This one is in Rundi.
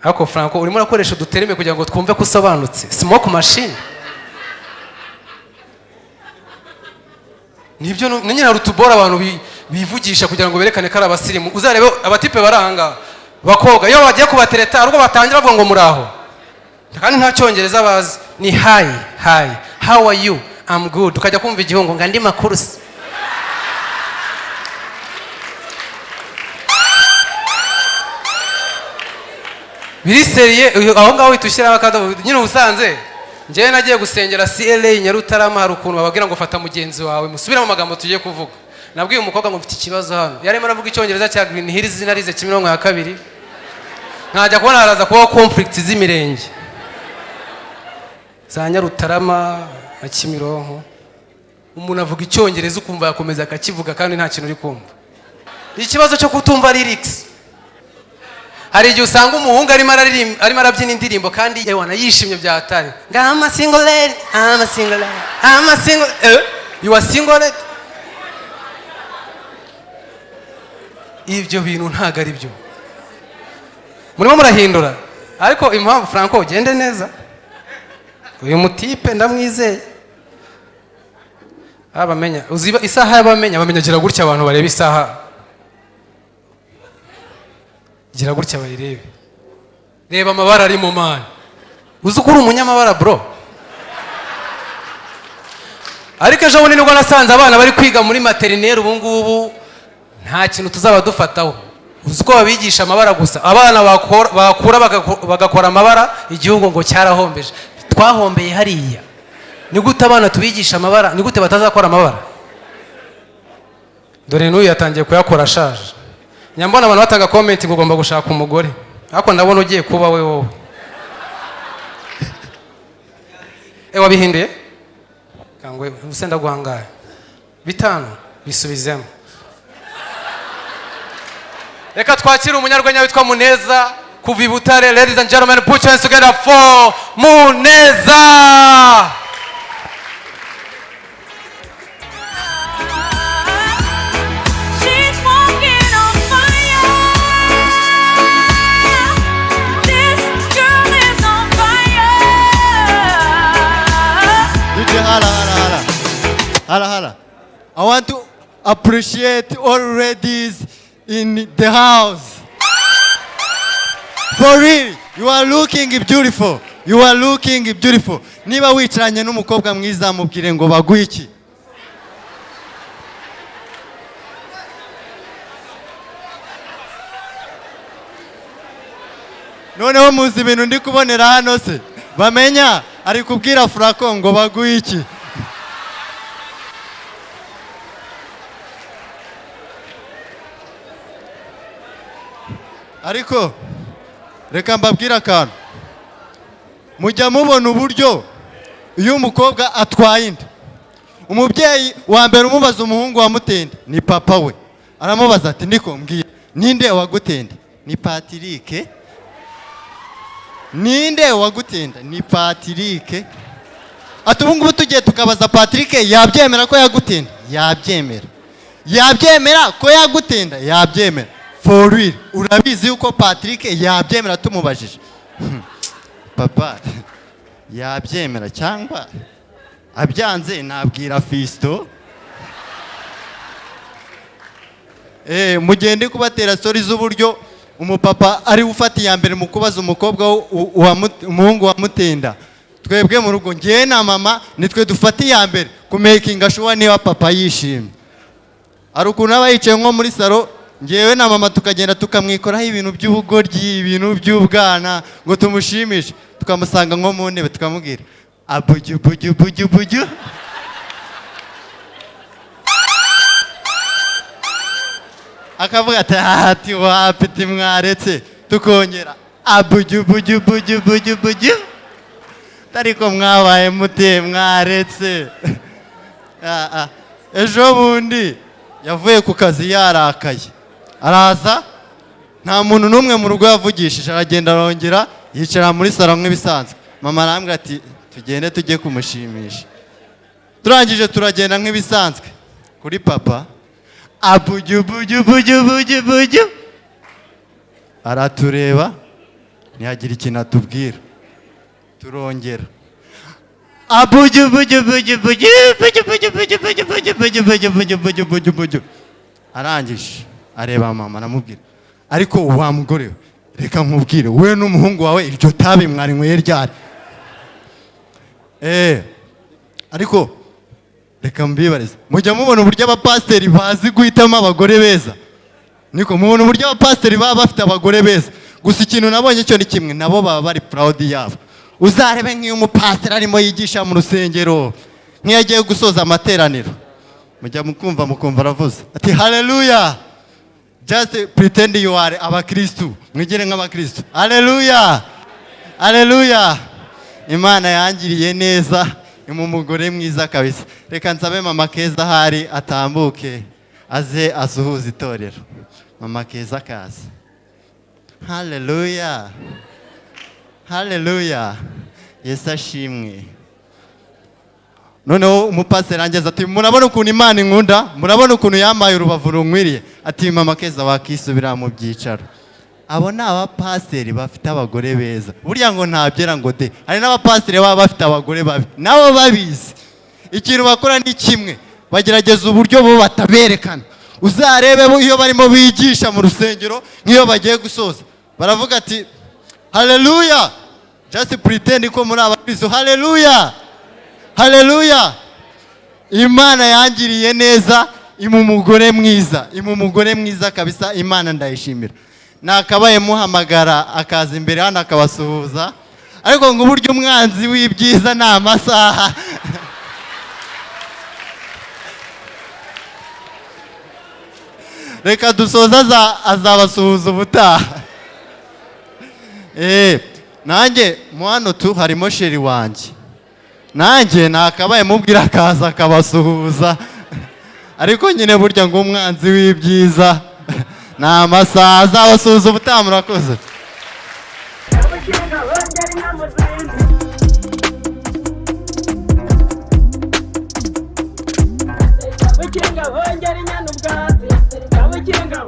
Ariko Franco, urimo urakoresha udutereme kugira ngo twumve ko usobanutse. Smoke machine nibyo. Nyine hari utuboro abantu bivugisha kugira ngo berekane ko ari abasirimu. Uzarebe abatipe bari ahangaha, bakobwa, iyo bagiye kubatereta hari ubwo batangira bavuga ngo muraho, kandi nta cyongereza bazi. Ni "Hi, hi, how are you?" "I'm good." Ukajya kumva igihungu ngo "Andi makuru se?" Biri sérieux. Aho ngaho uhita ushyiraho akadomo nyine. Ubusanze njyewe nagiye gusengera CLA Nyarutarama, hari ukuntu bababwira ngo "Fata mugenzi wawe, musubiremo amagambo tugiye kuvuga." Nabwiye umukobwa ngo mfite ikibazo hano. Yarimo aravuga icyongereza cya Green Hills, narize Kimironko ya kabiri. Nkajya kubona haraza kubaho conflict z'imirenge za Nyarutarama na Kimironko. Umuntu avuga icyongereza ukumva yakomeza akakivuga kandi nta kintu uri kumva. Ikibazo cyo kutumva lyrics. Hari igihe usanga umuhungu arimo araririmba, arimo arabyina indirimbo, kandi yewana yishimye bya hatari, ngo "I'm a single lady, I'm a single lady, I'm a single." Eh, you are single lady? Ibyo bintu ntabwo ari byo murimo murahindura. Ariko impamvu, Franco, ugende neza, uyu mutipe ndamwizeye. Abamenya uziba isaha y'abamenya, bamenya gira gutya, abantu bareba isaha, gira gutya bayirebe. Reba amabara ari mu mani. Uzi ko uri umunyamabara, bro? Ariko ejo bundi nibwo nasanze abana bari kwiga muri maternelle ubu ngubu nta kintu tuzaba dufataho. Uzi ko babigisha amabara gusa? Abana bakura bagakora amabara. Igihugu ngo cyarahombeje, twahombeye hariya. Ni gute abana tubigisha amabara? Ni gute batazakora amabara? Dore n'uyu yatangiye kuyakora ashaje. Nyambona abantu batanga comment ngo ugomba gushaka umugore, ariko ndabona ugiye kuba we wowe. E, wabihinduye kangwe ubuse. Ndaguhangaye 5, bisubizemo. Reka twakire umunyarwenya witwa Muneza kuva i Butare. Ladies and gentlemen, put your hands together for Muneza. She's walking on fire. This girl is on fire. DJ, hala, hala, hala. Hala, hala. I want to appreciate all ladies in the house. For real, you are looking beautiful. You are looking beautiful. Niba wicaranye n'umukobwa mwiza, mubwire ngo baguhe iki? Noneho muzi ibintu ndi kubonera hano se? Bamenya ari kubwira Franco ngo baguhe iki? Ariko reka mbabwire akantu. Mujya mubona uburyo iyo umukobwa atwaye inda, umubyeyi wa mbere umubaza umuhungu wamuteye inda ni papa we. Aramubaza ati "Niko, mbwira, ninde waguteye inda?" "Ni Patrick." "Ninde waguteye inda?" "Ni Patrick." Ati "Ubu ngubu tugiye tukabaza Patrick, yabyemera ko yaguteye inda?" "Yabyemera." "Yabyemera ko yaguteye inda?" "Yabyemera." "For real, urabizi yuko Patrick yabyemera tumubajije?" "Papa, yabyemera, cyangwa abyanze nabwira Fisto." Mugende kubatera story z'uburyo umupapa ari ufata iya mbere mu kubaza umukobwa umuhungu wamuteye inda. Twebwe mu rugo, ngewe na mama, nitwe dufata iya mbere ku making sure niba papa yishimye. Hari ukuntu aba yicaye nko muri salo, ngewe na mama tukagenda tukamwikoraho ibintu by'ubugoryi, ibintu by'ubwana, ngo tumushimishe. Tukamusanga nko mu ntebe, tukamubwira abuju buju buju buju, akavuga ati "Ati wapiti, mwaretse." Tukongera abuju buju buju buju buju, ariko mwabaye mute, mwaretse. Ah, ah. Ejo bundi yavuye ku kazi yarakaye, araza, nta muntu n'umwe mu rugo yavugishije, aragenda, arongera yicara muri salo nk'ibisanzwe. Mama arambwira ati "Tugende tujye kumushimisha." Turangije turagenda nk'ibisanzwe kuri papa, abuju buju buju buju buju, aratureba. Ntiyagira ikintu atubwira. Turongera abuju buju buju buju buju buju buju buju buju buju buju buju buju buju buju. Arangije areba mama, aramubwira: "Ariko wa mugore we, reka nkubwire, we n'umuhungu wawe iryo tabi mwarinyweye ryari?" Ariko reka mbibarize, mujya mubona uburyo abapasiteri bazi guhitamo abagore beza? Niko mubona uburyo abapasiteri baba bafite abagore beza? Gusa ikintu nabonye cyo ni kimwe, nabo baba bari proud yabo. Uzarebe nk'iyo umupasiteri arimo yigisha mu rusengero, nk'iyo agiye gusoza amateraniro, mujya mukumva, mukumva aravuze ati: "Haleluya, just pretend you are abakristu, mwigire nk'abakristu. Haleluya, haleluya, Imana yangiriye neza impa umugore mwiza kabisa." Reka nsabe mama Keza ahari atambuke aze asuhuze itorero. Mama Keza kaza. Haleluya, haleluya, Yesu ashimwe. Noneho umupasiteri angeze ati: "Murabona ukuntu Imana inkunda, murabona ukuntu yampaye urubavu runkwiriye." Ati: "Mama Keza, wakisubira mu byicaro." Abo ni abapasiteri bafite abagore beza. Burya ngo ntabyera ngo de. Hari n'abapasiteri baba bafite abagore babi nabo babizi. Ikintu bakora ni kimwe, bagerageza uburyo bo bataberekana. Uzarebe bo iyo barimo bigisha mu rusengero, nk'iyo bagiye gusoza, baravuga ati: "Haleluya, just pretend ko muri abakristo. Haleluya, haleluya, Imana yangiriye neza impa umugore mwiza, impa umugore mwiza kabisa. Imana ndayishimira." Nakabaye muhamagara akaza imbere hano akabasuhuza, ariko ngo uburyo umwanzi w'ibyiza ni amasaha. Reka dusoze, azabasuhuza ubutaha. Nanjye mu hano tu harimo chéri wanjye, nanjye nakabaye mubwira akaza akabasuhuza, ariko nyine burya ngo umwanzi w'ibyiza ni amasaha. Azabasuhuza ubutaha. Murakoze. Kabukinga bongera inyamuzinzi. Kabukinga bongera inyana ubwatsi. Kabukinga.